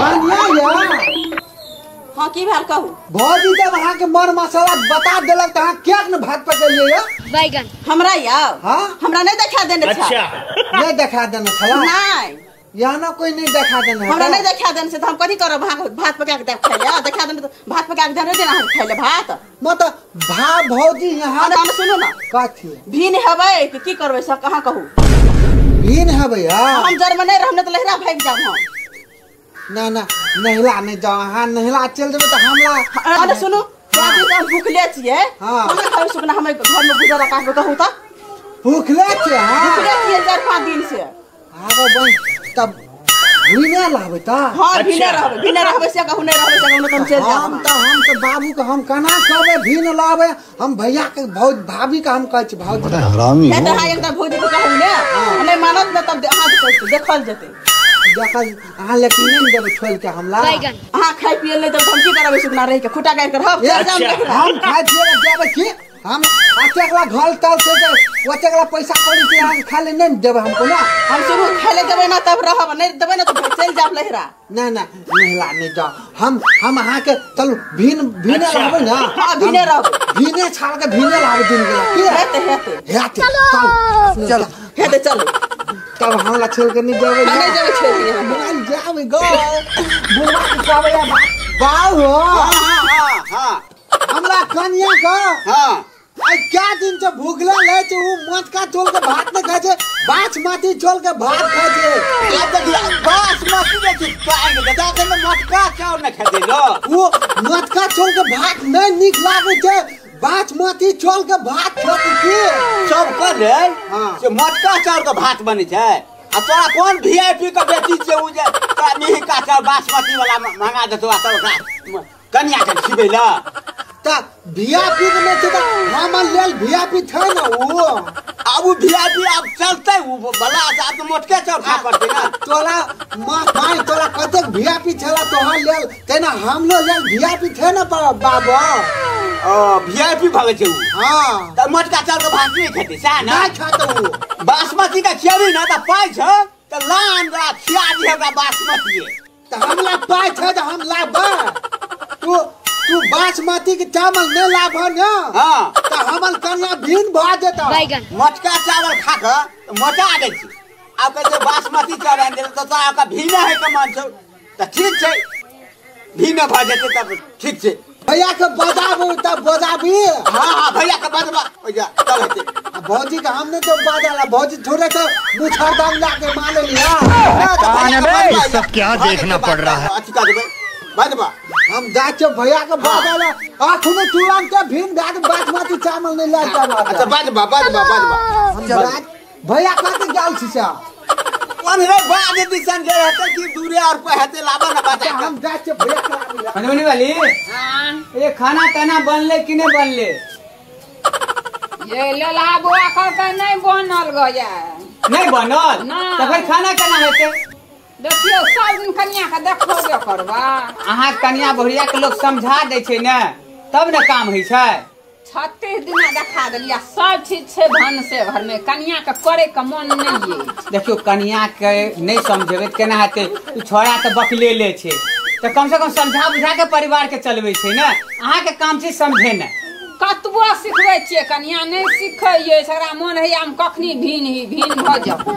कनिया या हां की भेल कहू भौजी जब अहाँ के मर मसाला बता देलक त अहाँ किया ने भात पकेलियै या बैगन हमरा या हां हमरा नहीं देखा देने छला। अच्छा नहीं देखा देने छला नहीं यहाँ ना कोई नहीं देखा देने हमरा नहीं देखा देने से तो हम कथी करब भात पका के देख खाइले देखा देने भात पका के देने देना हम खाइले भात मत भा भौजी यहाँ हम सुनू ना कथी भीन हेबै कि की करबै सब कहां कहू भीन हेबै हम जर में नहीं रहब त लहरा भागि जाब हम ना ना नहिला नहीं जाओ अहाँ नहिला चल जेबै त हमला अरे सुनू बाबू हम भूखले छियै हम खाबै सुकना हम घर में गुजारा काटबै कहू त भूखले छियै हां भूखले छियै 4-5 दिन से आबो बन तब भीने रहबै त हां भीने रहबै भीने रहबै से कहू नहीं रहबै से कहू त हम चल जाब हम त बाबू के हम केना कहबै भीन लाबै हम भैया के भौज भाभी के हम कहै छी भौजी बड़ा हरामी हो त हां एकटा भौजी के कहू ने नहीं मानत न तब अहाँ देखल जेतै देखल अहाँ लेकिन नहीं देबै छोड़ के हमला अहाँ खाइ पिए ले तब हम की करबै सुकना रहि के खुटा गाड़ि के रहब हम खाइ पिए ले जेबै की हम अतेकला घर तल से ओतेकला पैसा कौड़ी से अहाँ खाइ ले नहीं देबै हमको ना हम शुरू खाइ ले देबै ना तब रहब नहीं देबै ना त चलि जाब लहरा ना ना नहिला नहीं जाओ हम अहाँ के चलू भीन भीने रहबै ना हां भीने रहबै भीने छाल के भीने लाबै दिन गेला की हेते हेते हेते चल चल हेते चल तब हमरा छोड़ के नहीं जाबै नहीं जाबै छोड़ के नहीं जाबै गो बुढ़वा के कहबै बाऊ हो हां हां हां हमरा कनिया के हां आई क्या दिन से भूखला ले छै उ मटका चोल के भात न खाय छै बासमती चोल के भात खाय छै अब देखिए बासमती के छै पानि के दादा के मटका चाउर न खाय लो उ मटका चोल के भात नहीं नीक लागै छै बासमती चोल के भात खेत की सब कर रे से मटका चाउर के भात बनै छै आ तोरा कोन वीआईपी के बेटी छै उ जे तोरा मिहिका चाउर बासमती वाला मंगा देतौ आ तब ओकरा कनिया के खिबै ल त वीआईपी के नै छै त हमर लेल वीआईपी छै न उ आब उ वीआईपी आब चलतै उ बला से आब मोटके चाउर खा पड़तै ना तोरा माय तोरा कतेक वीआईपी छला तोहर लेल तेना हमलो लेल वीआईपी छै न बाबा ओ वीआईपी भगे छै उ हां त मोटका चाउर के भात नहीं खेतै सएह ना नहीं खातौ उ बासमती के खियाबी ना त पाइ छ त लान ओकरा खिया दिहे ओकरा बासमती त हमला पाइ छै त हम लाबा तू तू बासमती के चावल नहीं लाभ न हां त हमल कन्या भीन भ जेता मोटका चावल खा के मोटा दै छी आब कहै छै बासमती चावल आनि देल त तोरा ओकरा भीने है के मन छौ त ठीक छै भीने भ जेतै तब ठीक छै भैया के बजाबू तब बजाबी हां हां भैया के बजबा ओइजा तब हेतै भौजी के हमने तो बाजाला भौजी थोड़े तो मुछर दाम लाके माले लिया कौन है बे सब क्या देखना पड़ रहा है अथी कर देबै बजबा हम जाके भैया के बाजाला आँख में तुरंत भीन गाद बासमती चावल नहीं ला जाबा अच्छा बजबा बजबा बजबा हम भैया कते गेल छी से कोन रे बाज दिसन जे रहते कि दूरे और पे हेते लाबा ना बता हम जाके भैया के लाबी मधुबनी वाली हां ये खाना ताना बनले कि नहीं बनले ये लला बुआ के नहीं बनल गया नहीं बनल त फिर खाना केना हेतै देखियो सब दिन कनिया के देखबे करबा अहाँ कनिया बहुरिया के लोग समझा दै छै ने तब ने काम होइ छै 36 दिना देखा देलिया सब चीज छै भनसे घर में कनिया के करे के मन नहीं है देखियो कनिया के नहीं समझेबै त केना हेतै उ छोड़ा त बकलेले छै त कम से कम समझा बुझा के परिवार के चलबै छै ने अहाँ के काम छै समझेनाइ कतबो सिखबै छियै कनिया नहीं सिखै एकरा मन है हम कखनी भीन ही भीन भ जाउ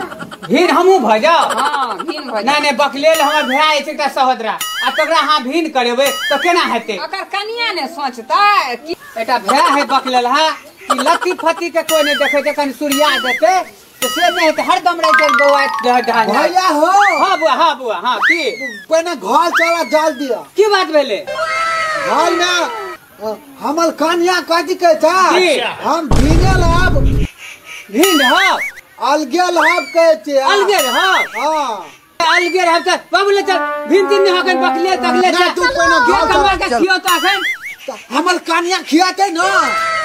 भीन हमहूँ भ जाउ हां भीन भ जाउ नहीं नहीं बकलेल हमर भाय अछि एकटा सहोदरा आ तकरा अहाँ भीन करेबै त केना हेतै ओकर कनिया ने सोचतै कि एकटा भाय है बकलेल हा कि लत्ती फत्ती के कोई नहीं देखै छै कनि सुरिया देतै त से नहीं हेतै हरदम रहै छै बौआ भैया हो हां बुआ हां बुआ हां की पहिने घर चला जल दिया की बात भेलै घर में हमर कनिया कथी कहै छै हम भीने रहब भीन रहब अलगे रहब कहै छै अलगे रहब हां अलगे रहब त बाबू ले चल भीन तीन नहि हकन बकले तकले ना तू पहिने घर कमा के खियो त अखन हमर कनिया खियातै न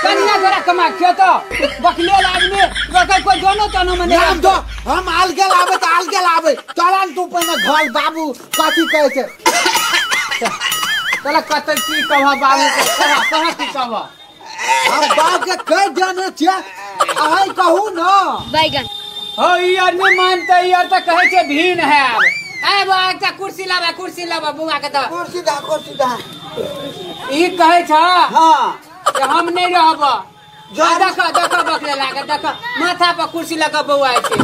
कनिया तोरा कमा खियो त बकले आदमी ओकर कोई दोनो तनो में नहीं दो हम अलगे लाबै त अलगे लाबै चल तू पहिने घर बाबू कथी कहै छै तोरा कत की कहब बाबू के कहाँ की कहब हम बाप के कह देने छियै अहाँ कहू न बैगन हो ई आर नहीं मानते ई आर त कहै छै भीन है ए बा एकटा कुर्सी लाबा, कुर्सी लाबा बौआ के त। कुर्सी दा, कुर्सी दा। ई कहै छ हां जे हम नहीं रहब। देख देख बकले लागे, देख माथा पर कुर्सी लगा बौआ छै।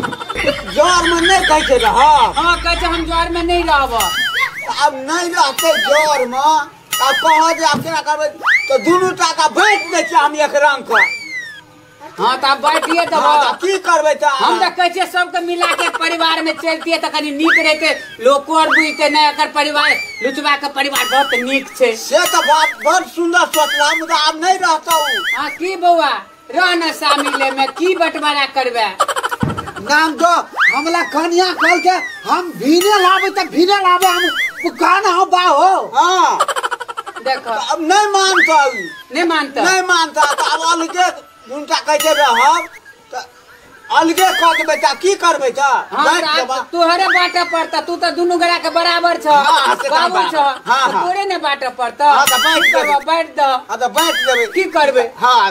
जर में नहीं कहै छै रह। हां कहै छै हम जर में नहीं रहब। अब नहीं रहते जर में, अब कह जे आब केना करबै त दुनू टाका बाँटि दै छियै हम एक रंग के। हां त बाँटिए देब। हां त की करबै त? हम त कहै छियै सबके मिला के परिवार में चलतिए त कनी नीक रहते, लोको आर बुझते नहीं एकर परिवार लुचबा के परिवार बहुत नीक छै। से त बात बड़ सुंदर सोचला, मुदा आब नहीं रहतौ। हां की बौआ रह न शामिले में, की बंटवारा करबे? नाम दो हमला कन्या कल के हम भीने लाबे त भीने लाबे, हम कान हो बा हो। हां देखो अब नहीं मानता, नहीं मानता, नहीं मानता त अब अलगे दुनटा कहै छै रहब त अलगे क देबै त की करबै त? बाँट देबा तोहरे बाँटे पड़ता, तू त दुनू गोरा के बराबर छ, बाबू छ, तोरे ने बाँटे पड़ता। हां त बाँट देबै, बाँट द। हां त बाँट देबै, की करबै? हां।